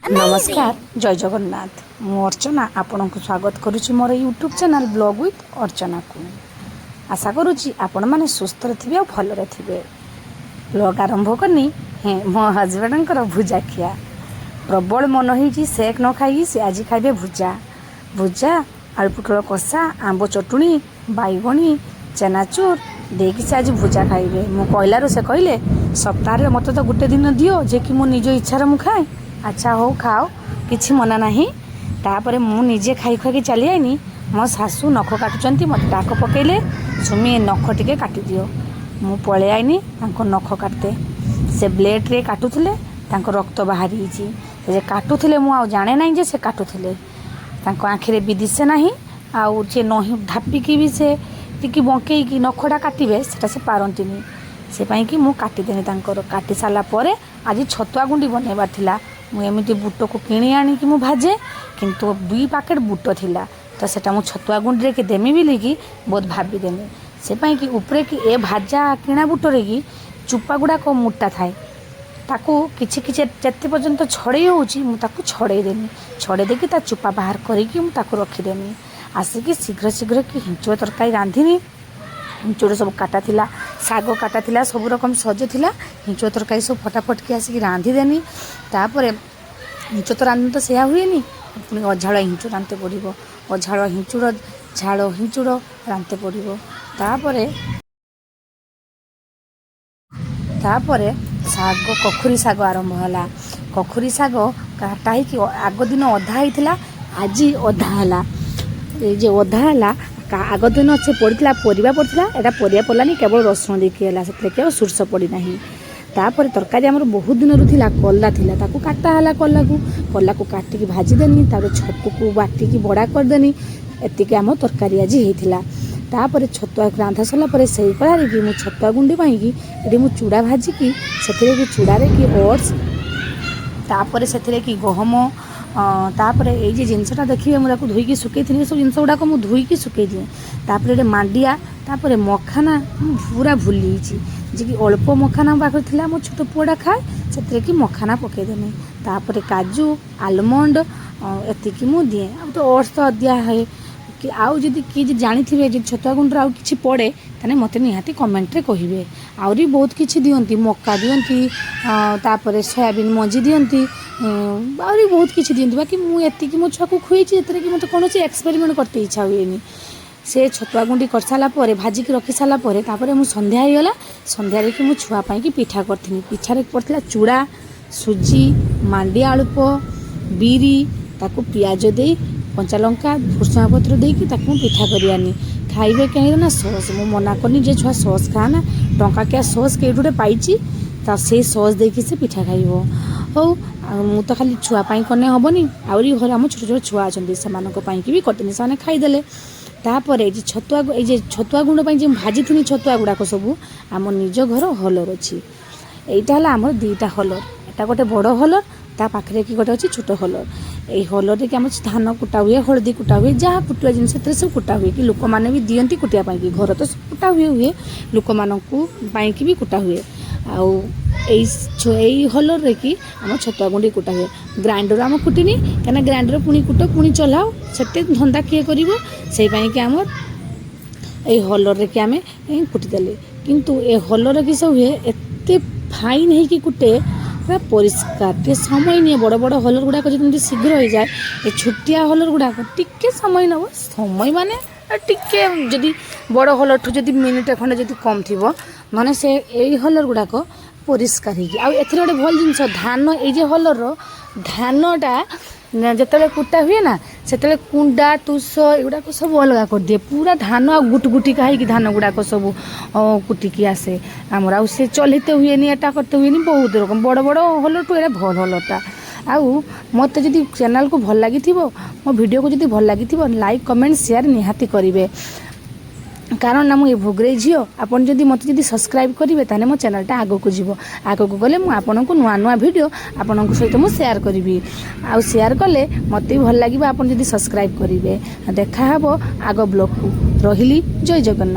ନମସ୍କାର, ଜୟ ଜଗନ୍ନାଥ। ମୁଁ ଅର୍ଚ୍ଚନା ଆପଣଙ୍କୁ ସ୍ୱାଗତ କରୁଛି ମୋର ୟୁଟ୍ୟୁବ୍ ଚ୍ୟାନେଲ୍ ବ୍ଲଗ୍ ୱିଥ୍ ଅର୍ଚ୍ଚନାକୁ। ଆଶା କରୁଛି ଆପଣମାନେ ସୁସ୍ଥରେ ଥିବେ ଆଉ ଭଲରେ ଥିବେ। ବ୍ଲଗ୍ ଆରମ୍ଭ କରିନି ହେଁ, ମୋ ହଜବେଣ୍ଡଙ୍କର ଭୁଜା ଖିଆ ପ୍ରବଳ ମନ ହେଇଛି। ସେକ୍ ନ ଖାଇକି ସେ ଆଜି ଖାଇବେ ଭୁଜା। ଭୁଜା, ଆଳୁ ପୋଟଳ କଷା, ଆମ୍ବ ଚଟୁଣି, ବାଇଗଣୀ, ଚେନାଚୁର ଦେଇକି ସେ ଆଜି ଭୁଜା ଖାଇବେ। ମୁଁ କହିଲାରୁ ସେ କହିଲେ, "ସପ୍ତାହରେ ମୋତେ ତ ଗୋଟେ ଦିନ ଦିଅ ଯେ କି ମୁଁ ନିଜ ଇଚ୍ଛାରେ ମୁଁ ଖାଏ।" ଆଚ୍ଛା ହଉ, ଖାଅ, କିଛି ମନା ନାହିଁ। ତାପରେ ମୁଁ ନିଜେ ଖାଇ ଖୁଆଇକି ଚାଲି ଆଇନି। ମୋ ଶାଶୁ ନଖ କାଟୁଛନ୍ତି, ମୋତେ ଡାକ ପକେଇଲେ, "ସୁମି, ଏ ନଖ ଟିକେ କାଟିଦିଅ।" ମୁଁ ପଳେଇ ଆଇନି ତାଙ୍କ ନଖ କାଟତେ। ସେ ବ୍ଲେଡ଼୍ରେ କାଟୁଥିଲେ, ତାଙ୍କ ରକ୍ତ ବାହାରି ହେଇଛି। ସେ ଯେ କାଟୁଥିଲେ, ମୁଁ ଆଉ ଜାଣେ ନାହିଁ ଯେ ସେ କାଟୁଥିଲେ। ତାଙ୍କ ଆଖିରେ ବି ଦିଶେ ନାହିଁ। ଆଉ ସେ ନହିଁ ଧାପିକି ବି ସେ ଟିକେ ବଙ୍କେଇକି ନଖଟା କାଟିବେ, ସେଟା ସେ ପାରନ୍ତିନି। ସେ ପାଇଁକି ମୁଁ କାଟିଦେନି ତାଙ୍କର। କାଟି ସାରିଲା ପରେ ଆଜି ଛତୁଆ ଗୁଣ୍ଡି ବନେଇବାର ଥିଲା। ମୁଁ ଏମିତି ବୁଟକୁ କିଣି ଆଣିକି ମୁଁ ଭାଜେ, କିନ୍ତୁ ଦୁଇ ପ୍ୟାକେଟ୍ ବୁଟ ଥିଲା ତ ସେଟା ମୁଁ ଛତୁଆ ଗୁଣ୍ଡିରେ କି ଦେମି ବୋଲିକି ବହୁତ ଭାବିଦେନି। ସେ ପାଇଁକି ଉପରେ କି ଏ ଭାଜା କିଣା ବୁଟରେ କି ଚୁପା ଗୁଡ଼ାକ ମୋଟା ଥାଏ। ତାକୁ କିଛି କିଛି ଯେତେ ପର୍ଯ୍ୟନ୍ତ ଛଡ଼େଇ ହେଉଛି, ମୁଁ ତାକୁ ଛଡ଼େଇ ଦେନି। ଛଡ଼େଇ ଦେଇକି ତା ଚୁପା ବାହାର କରିକି ମୁଁ ତାକୁ ରଖିଦେନି। ଆସିକି ଶୀଘ୍ର ଶୀଘ୍ର କି ହିଞ୍ଚୁଡ଼ ତରକାରୀ ରାନ୍ଧିନି। ହିଞ୍ଚୁଡ଼ ସବୁ କାଟା ଥିଲା, ଶାଗ କାଟା ଥିଲା, ସବୁ ରକମ ସଜ ଥିଲା। ହିଞ୍ଚୁଡ଼ ତରକାରୀ ସବୁ ଫଟାଫଟକି ଆସିକି ରାନ୍ଧିଦେନି। ତାପରେ ହିଞ୍ଚୁଡ଼ ତ ରାନ୍ଧି ତ ସେଇଆ ହୁଏନି, ପୁଣି ଅଝାଳ ହିଞ୍ଚୁଡ଼ ରାନ୍ଧତେ ପଡ଼ିବ। ଅଝାଳ ହିଞ୍ଚୁଡ଼, ଝାଳ ହିଞ୍ଚୁଡ଼ ରାନ୍ଧତେ ପଡ଼ିବ। ତାପରେ ଶାଗ, କଖୁରୀ ଶାଗ ଆରମ୍ଭ ହେଲା। କଖୁରୀ ଶାଗ କାଟା ହେଇକି ଆଗ ଦିନ ଅଧା ହେଇଥିଲା, ଆଜି ଅଧା ହେଲା। ଏଇ ଯେ ଅଧା ହେଲା, ଆଗ ଦିନ ସେ ପଡ଼ିଥିଲା, ପରିବା ପଡ଼ିଥିଲା। ଏଇଟା ପରିବା ପଡ଼ିଲାନି, କେବଳ ରସୁଣ ଦେଇକି ହେଲା। ସେଥିରେ କି ଆଉ ସୋରିଷ ପଡ଼ିନାହିଁ। ତାପରେ ତରକାରୀ ଆମର ବହୁତ ଦିନରୁ ଥିଲା, କଲରା ଥିଲା, ତାକୁ କାଟା ହେଲା। କଲରାକୁ କାଟିକି ଭାଜିଦେନି। ତାପରେ ଛତୁକୁ ବାଟିକି ବଡ଼ା କରିଦେନି। ଏତିକି ଆମ ତରକାରୀ ଆଜି ହେଇଥିଲା। ତାପରେ ଛତୁଆ ରାନ୍ଧା ସରିଲା ପରେ ସେଇ କଡ଼ାରେ କି ମୁଁ ଛତୁଆ ଗୁଣ୍ଡି ପାଇଁକି ଏଠି ମୁଁ ଚୁଡ଼ା ଭାଜିକି ସେଥିରେ କି ଚୁଡ଼ାରେ କି ଓଟ୍ସ, ତାପରେ ସେଥିରେ କି ଗହମ, ତାପରେ ଏଇ ଯେ ଜିନିଷଟା ଦେଖିବେ, ମୁଁ ତାକୁ ଧୋଇକି ଶୁଖେଇଥିଲି। ଏସବୁ ଜିନିଷ ଗୁଡ଼ାକ ମୁଁ ଧୋଇକି ଶୁଖେଇ ଦିଏ। ତାପରେ ଏଠି ମାଣ୍ଡିଆ, ତାପରେ ମଖାନା। ମୁଁ ପୁରା ଭୁଲି ଯାଇଛି ଯେ କି ଅଳ୍ପ ମଖାନା ମୋ ପାଖରେ ଥିଲା। ମୋ ଛୋଟ ପୁଅଟା ଖାଏ, ସେଥିରେ କି ମଖାନା ପକେଇଦେନି। ତାପରେ କାଜୁ, ଆଲମଣ୍ଡ, ଏତିକି ମୁଁ ଦିଏ। ଆଉ ତ ଓଟ୍ସ ତ ଦିଆ ହୁଏ କି। ଆଉ ଯଦି କିଏ ଯଦି ଜାଣିଥିବେ ଯଦି ଛତୁଆ ଗୁଣ୍ଡରେ ଆଉ କିଛି ପଡ଼େ, ତାହେଲେ ମୋତେ ନିହାତି କମେଣ୍ଟରେ କହିବେ। ଆହୁରି ବହୁତ କିଛି ଦିଅନ୍ତି, ମକା ଦିଅନ୍ତି, ତାପରେ ସୋୟାବିନ୍ ମଞ୍ଜି ଦିଅନ୍ତି, ଆହୁରି ବହୁତ କିଛି ଦିଅନ୍ତି। ବାକି ମୁଁ ଏତିକି ମୋ ଛୁଆକୁ ଖୁଏଇଛି, ଏଥିରେ କି ମୋତେ କୌଣସି ଏକ୍ସପେରିମେଣ୍ଟ କରତେ ଇଚ୍ଛା ହୁଏନି। ସେ ଛତୁଆ ଗୁଣ୍ଡି କରିସାରିଲା ପରେ, ଭାଜିକି ରଖି ସାରିଲା ପରେ, ତାପରେ ମୁଁ ସନ୍ଧ୍ୟା ହେଇଗଲା। ସନ୍ଧ୍ୟାରେ କି ମୁଁ ଛୁଆ ପାଇଁକି ପିଠା କରିଥିଲି। ପିଠାରେ ପଡ଼ିଥିଲା ଚୁଡ଼ା, ସୁଜି, ମାଣ୍ଡିଆ ଅଳ୍ପ, ବିରି, ତାକୁ ପିଆଜ ଦେଇ, କଞ୍ଚା ଲଙ୍କା, ଭୃଷଙ୍ଗା ପତ୍ର ଦେଇକି ତାକୁ ମୁଁ ପିଠା କରିଆନି। ଖାଇବେ କାହିଁକି ନା ସସ୍। ମୁଁ ମନା କଲି ଯେ ଛୁଆ ସସ୍ ଖାଆ ନା, ଟଙ୍କାକିଆ ସସ୍ କେଉଁଠି ଗୋଟେ ପାଇଛି ତ ସେଇ ସସ୍ ଦେଇକି ସେ ପିଠା ଖାଇବ। ହଉ, ଆଉ ମୁଁ ତ ଖାଲି ଛୁଆ ପାଇଁ କଲେ ହେବନି, ଆହୁରି ଘରେ ଆମ ଛୋଟ ଛୋଟ ଛୁଆ ଅଛନ୍ତି, ସେମାନଙ୍କ ପାଇଁକି ବି କରିଦେଲି, ସେମାନେ ଖାଇଦେଲେ। ତାପରେ ଏଇ ଯେ ଛତୁଆ ଗୁଣ୍ଡ ପାଇଁ ଯେ ମୁଁ ଭାଜିଥିଲି ଛତୁଆ ଗୁଡ଼ାକ ସବୁ, ଆମ ନିଜ ଘର ହଲର ଅଛି। ଏଇଟା ହେଲା ଆମର ଦୁଇଟା ହଲର। ଏଟା ଗୋଟେ ବଡ଼ ହଲର, ତା ପାଖରେ କି ଗୋଟେ ଅଛି ଛୋଟ ହଲର। ଏଇ ହଲରରେ କି ଆମର ଧାନ କୁଟା ହୁଏ, ହଳଦୀ କୁଟା ହୁଏ, ଯାହା କୁଟିବା ଜିନିଷ ସେଥିରେ ସବୁ କୁଟା ହୁଏ। କି ଲୋକମାନେ ବି ଦିଅନ୍ତି କୁଟିବା ପାଇଁକି। ଘର ତ ସବୁ କୁଟା ହୁଏ ହୁଏ, ଲୋକମାନଙ୍କୁ ପାଇଁକି ବି କୁଟା ହୁଏ। ଆଉ ଏଇ ହଲରରେ କି ଆମ ଛତୁଆ ଗୁଣ୍ଡି କୁଟା ହୁଏ। ଗ୍ରାଇଣ୍ଡର ଆମ କୁଟିନି, କାହିଁକିନା ଗ୍ରାଇଣ୍ଡର ପୁଣି କୁଟ, ପୁଣି ଚଲାଅ, ସେତେ ଧନ୍ଦା କିଏ କରିବ? ସେଇ ପାଇଁକି ଆମର ଏଇ ହଲରରେ କି ଆମେ କୁଟିଦେଲେ। କିନ୍ତୁ ଏ ହଲରେ କିସ ହୁଏ, ଏତେ ଫାଇନ୍ ହେଇକି କୁଟେ, ପୁରା ପରିଷ୍କାର। ଟିକେ ସମୟ ନିଏ। ବଡ଼ ବଡ଼ ହଲର ଗୁଡ଼ାକ ଯେମିତି ଶୀଘ୍ର ହେଇଯାଏ, ଏ ଛୋଟିଆ ହଲର ଗୁଡ଼ାକ ଟିକେ ସମୟ ନେବ। ସମୟ ମାନେ ଟିକେ ଯଦି ବଡ଼ ହଲରଠୁ ଯଦି ମିନିଟେ ଖଣ୍ଡେ ଯଦି କମ୍ ଥିବ, ମାନେ ସେ ଏଇ ହଲର ଗୁଡ଼ାକ ପରିଷ୍କାର ହେଇକି। ଆଉ ଏଥିରେ ଗୋଟେ ଭଲ ଜିନିଷ, ଧାନ ଏଇ ଯେ ହଲରର ଧାନଟା ଯେତେବେଳେ କୁଟା ହୁଏ ନା, ସେତେବେଳେ କୁଣ୍ଡା, ତୁଷ ଏଗୁଡ଼ାକ ସବୁ ଅଲଗା କରିଦିଏ। ପୁରା ଧାନ ଆଉ ଗୁଟ ଗୁଟିକା ହେଇକି ଧାନ ଗୁଡ଼ାକ ସବୁ କୁଟିକି ଆସେ ଆମର। ଆଉ ସେ ଚଲିତେ ହୁଏନି, ଏଟା କରତେ ହୁଏନି। ବହୁତ ରକମ ବଡ଼ ବଡ଼ ହଲରଠୁ ଏଇଟା ଭଲ ହଲରଟା। ଆଉ ମୋତେ ଯଦି ଚ୍ୟାନେଲକୁ ଭଲ ଲାଗିଥିବ, ମୋ ଭିଡ଼ିଓକୁ ଯଦି ଭଲ ଲାଗିଥିବ, ଲାଇକ୍, କମେଣ୍ଟ, ସେୟାର ନିହାତି କରିବେ। କାରଣ ନା ମୁଁ ଏ ଭୋଗରେଇ ଝିଅ। ଆପଣ ଯଦି ମୋତେ ଯଦି ସବସ୍କ୍ରାଇବ୍ କରିବେ, ତାହେଲେ ମୋ ଚ୍ୟାନେଲଟା ଆଗକୁ ଯିବ। ଆଗକୁ ଗଲେ ମୁଁ ଆପଣଙ୍କୁ ନୂଆ ନୂଆ ଭିଡ଼ିଓ ଆପଣଙ୍କ ସହିତ ମୁଁ ସେୟାର କରିବି। ଆଉ ସେୟାର କଲେ ମୋତେ ବି ଭଲ ଲାଗିବ, ଆପଣ ଯଦି ସବସ୍କ୍ରାଇବ୍ କରିବେ। ଦେଖାହେବ ଆଗ ବ୍ଲଗ୍କୁ। ରହିଲି, ଜୟ ଜଗନ୍ନାଥ।